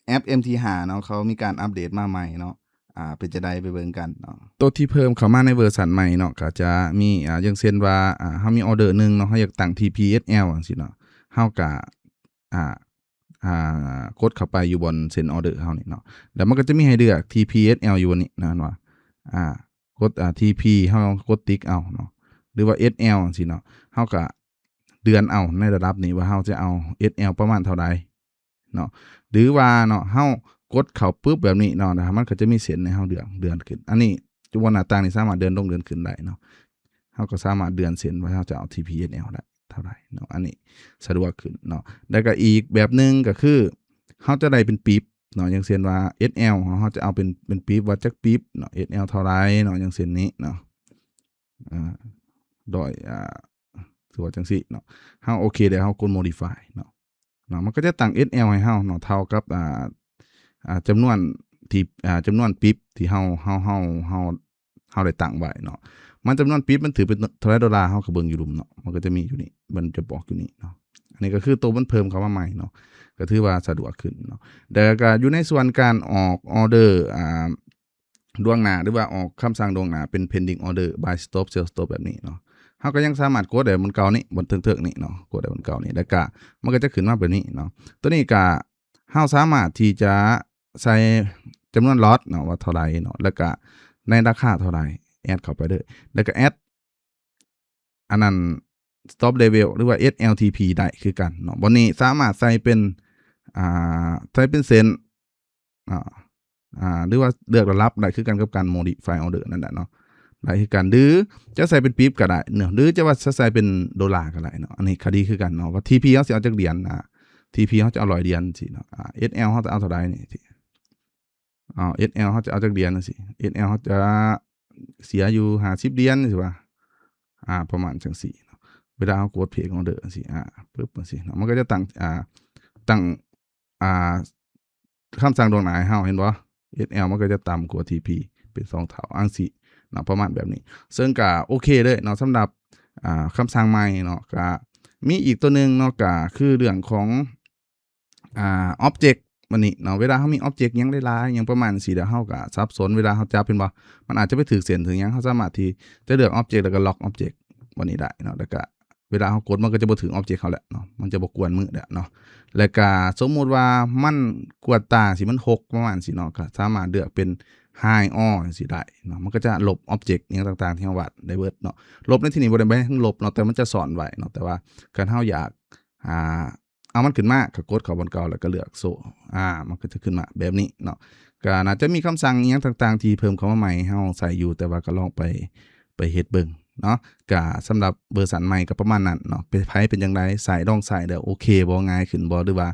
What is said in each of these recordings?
ແອັບເອັມທີຫ້າເນາະ ເຂົາມີການອັບເດດມາໃໝ່ເນາະ ອ່າ ເປັນຈັ່ງໃດໄປເບິ່ງກັນເນາະ. ໂຕທີ່ເພີ່ມເຂົ້າມາໃນເວີຊັນໃໝ່ເນາະ ກໍຈະມີ ອ່າ ຢ່າງເຊັ່ນວ່າ ອ່າ ເຮົາມີອໍເດີໜຶ່ງເນາະ ເຮົາຢາກຕັ້ງ ທີພີ ເອສແອລ ຈັ່ງຊີ້ເນາະ ເຮົາກໍ ອ່າ ອ່າ ກົດເຂົ້າໄປຢູ່ບ່ອນເຊັນອໍເດີເຮົານີ້ເນາະ ແລ້ວມັນກໍຈະມີໃຫ້ເລືອກ ທີພີ ເອສແອລ ຢູ່ບ່ອນນີ້ນະ ເຫັນບໍ່ ອ່າ ກົດ ອ່າ ທີພີ ເຮົາກໍກົດຕິກເອົາເນາະ ຫຼືວ່າ ເອສແອລ ຈັ່ງຊີ້ເນາະ ເຮົາກໍເດືອນເອົາໃນລະດັບນີ້ວ່າເຮົາຈະເອົາ ເອສແອລ ປະມານເທົ່າໃດເນາະ ຫຼືວ່າເນາະ ເຮົາກົດເຂົ້າປຶບແບບນີ້ເນາະ ແລ້ວມັນກໍຈະມີເສັ້ນໃຫ້ເຮົາເລືອກເດືອນຂຶ້ນ ອັນນີ້ຢູ່ບ່ອນໜ້າຕ່າງນີ້ສາມາດເດືອນລົງເດືອນຂຶ້ນໄດ້ເນາະ ເຮົາກໍສາມາດເດືອນເສັ້ນວ່າເຮົາຈະເອົາ ທີພີ ເອສແອລ ໄດ້ເທົ່າໃດເນາະ ອັນນີ້ສະດວກຂຶ້ນເນາະ ແລ້ວກໍອີກແບບໜຶ່ງກໍຄືເຮົາຈະໄດ້ເປັນປິບເນາະ ຢ່າງເຊັ່ນວ່າ ເອສແອລ ເຮົາຈະເອົາເປັນ ເປັນປິບວ່າຈັກປິບເນາະ ເອສແອລ ເທົ່າໃດເນາະ ຢ່າງເຊັ່ນນີ້ເນາະ ອ່າ ຮ້ອຍ ອ່າ ຖືວ່າຈັ່ງຊີ້ເນາະ ເຮົາໂອເຄແລ້ວ ເຮົາກົດ Modify ເນາະ ເນາະ ມັນກໍຈະຕັ້ງ ເອສແອລ ໃຫ້ເຮົາເນາະ ເທົ່າກັບ ອ່າ ອ່າ ຈຳນວນທີ່ ອ່າ ຈຳນວນປິບທີ່ເຮົາ ເຮົາ ເຮົາ ເຮົາ ເຮົາໄດ້ຕັ້ງໄວ້ເນາະ ມັນຈຳນວນປິບມັນຖືເປັນເທົ່າໃດໂດລາ ເຮົາກໍເບິ່ງຢູ່ລຸ່ມເນາະ ມັນກໍຈະມີຢູ່ນີ້ ມັນຈະບອກຢູ່ນີ້ເນາະ ອັນນີ້ກໍຄືໂຕມັນເພີ່ມເຂົ້າມາໃໝ່ເນາະ ກໍຖືວ່າສະດວກຂຶ້ນເນາະ ແລ້ວກໍຢູ່ໃນສ່ວນການອອກອໍເດີ ອ່າ ລ່ວງໜ້າ ຫຼືວ່າອອກຄຳສັ່ງລ່ວງໜ້າເປັນ pending order buy stop sell stop ແບບນີ້ເນາະ ເຮົາກໍຍັງສາມາດກົດໄດ້ບ່ອນເກົ່ານີ້ ບ່ອນເທິງໆນີ້ເນາະ ກົດໄດ້ບ່ອນເກົ່ານີ້ ແລ້ວກໍມັນກໍຈະຂຶ້ນມາແບບນີ້ເນາະ ໂຕນີ້ກໍເຮົາສາມາດທີ່ຈະໃສ່ຈຳນວນລັອດເນາະ ວ່າເທົ່າໃດເນາະ ແລ້ວກໍໃນລາຄາເທົ່າໃດ add ເຂົ້າໄປເລີຍ ແລ້ວກໍ add ອັນນັ້ນ stop level ຫຼືວ່າ ເອສແອລ ທີພີ ໄດ້ຄືກັນເນາະ ບ່ອນນີ້ສາມາດໃສ່ເປັນ ອ່າ ໃສ່ເປັນເສັ້ນ ອ່າ ອ່າ ຫຼືວ່າເລືອກລະດັບໄດ້ຄືກັນກັບການ modify order ນັ້ນແຫຼະເນາະ ໄດ້ຄືກັນ ຫຼືຈະໃສ່ເປັນປິບກໍໄດ້ເນາະ ຫຼືຈະວ່າຈະໃສ່ເປັນໂດລາກໍໄດ້ເນາະ ອັນນີ້ກໍດີຄືກັນເນາະ ວ່າ ທີພີ ເຮົາຊິເອົາຈັກຫຼຽນ ອ່າ ທີພີ ເຮົາຈະເອົາຮ້ອຍຫຼຽນຊີ້ເນາະ ອ່າ ເອສແອລ ເຮົາຈະເອົາເທົ່າໃດນີ້ ອ່າ ເອສແອລ ເຮົາຈະເອົາຈັກຫຼຽນຈັ່ງຊີ້ ເອສແອລ ເຮົາຈະເສຍຢູ່ຫ້າສິບຫຼຽນຈັ່ງຊີ້ວ່າ ອ່າ ປະມານຈັ່ງຊີ້ເນາະ ເວລາເຮົາກົດ place order ຈັ່ງຊີ້ ອ່າ ປຶບ ຈັ່ງຊີ້ເນາະ ມັນກໍຈະຕັ້ງ ອ່າ ຕັ້ງ ອ່າ ຄຳສັ່ງລ່ວງໜ້າໃຫ້ເຮົາ ເຫັນບໍ່ ເອສແອລ ມັນກໍຈະຕ່ຳກວ່າ ທີພີ ເປັນສອງເທົ່າ ຈັ່ງຊີ້ເນາະ ປະມານແບບນີ້ ເຊິ່ງກໍໂອເຄເລີຍເນາະ ສຳລັບ ອ່າ ຄຳສັ່ງໃໝ່ເນາະ ກໍມີອີກຕົວໜຶ່ງເນາະ ກໍຄືເລື່ອງຂອງ ອ່າ object ບັດນີ້ເນາະ ເວລາເຮົາມີ object ຫຍັງຫຼາຍໆ ຫຍັງປະມານຈັ່ງຊີ້ ແລ້ວເຮົາກໍສັບສົນ ເວລາເຮົາຈັບ ເຫັນບໍ່ ມັນອາດຈະໄປຖືກເສັ້ນຖືກຫຍັງ ເຮົາສາມາດທີ່ຈະເລືອກ object ແລ້ວກໍ lock object ບັດນີ້ໄດ້ເນາະ ແລ້ວກໍເວລາເຮົາກົດ ມັນກໍຈະບໍ່ຖືກ object ເຮົາແຫຼະເນາະ ມັນຈະບໍ່ກວນມືແລ້ວເນາະ ແລ້ວກໍສົມມຸດວ່າມັນກວດຕາຊິ ມັນຫົກປະມານຊີ້ເນາະ ກໍສາມາດເລືອກເປັນ hide all ຈັ່ງຊີ້ໄດ້ເນາະ ມັນກໍຈະລົບ object ຫຍັງຕ່າງໆ ທີ່ເຮົາວາດໄດ້ເບິດເນາະ ລົບໃນທີ່ນີ້ບໍ່ໄດ້ໝາຍເຖິງລົບເນາະ ແຕ່ມັນຈະສ້ອນໄວ້ເນາະ ແຕ່ວ່າຄັນເຮົາຢາກ ອ່າ ເອົາມັນຂຶ້ນມາ ກໍກົດເຂົ້າບ່ອນເກົ່າ ແລ້ວກໍເລືອກ show ອ່າ ມັນກໍຈະຂຶ້ນມາແບບນີ້ເນາະ ກໍໜ້າຈະມີຄຳສັ່ງອີ່ຫຍັງຕ່າງໆ ທີ່ເພີ່ມເຂົ້າມາໃໝ່ໃຫ້ເຮົາໃຊ້ຢູ່ ແຕ່ວ່າກໍລອງໄປ ໄປເຮັດເບິ່ງເນາະ ກໍສຳລັບເວີຊັນໃໝ່ກໍປະມານນັ້ນເນາະ ເປັນ ໃຜເປັນຈັ່ງໃດ ໃຊ້ ລອງໃຊ້ແລ້ວໂອເຄບໍ່ ງ່າຍຂຶ້ນບໍ່ ຫຼືວ່າ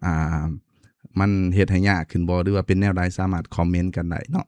ອ່າ ມັນເຮັດໃຫ້ຍາກຂຶ້ນບໍ່ ຫຼືວ່າເປັນແນວໃດ ສາມາດຄອມເມັນກັນໄດ້ເນາະ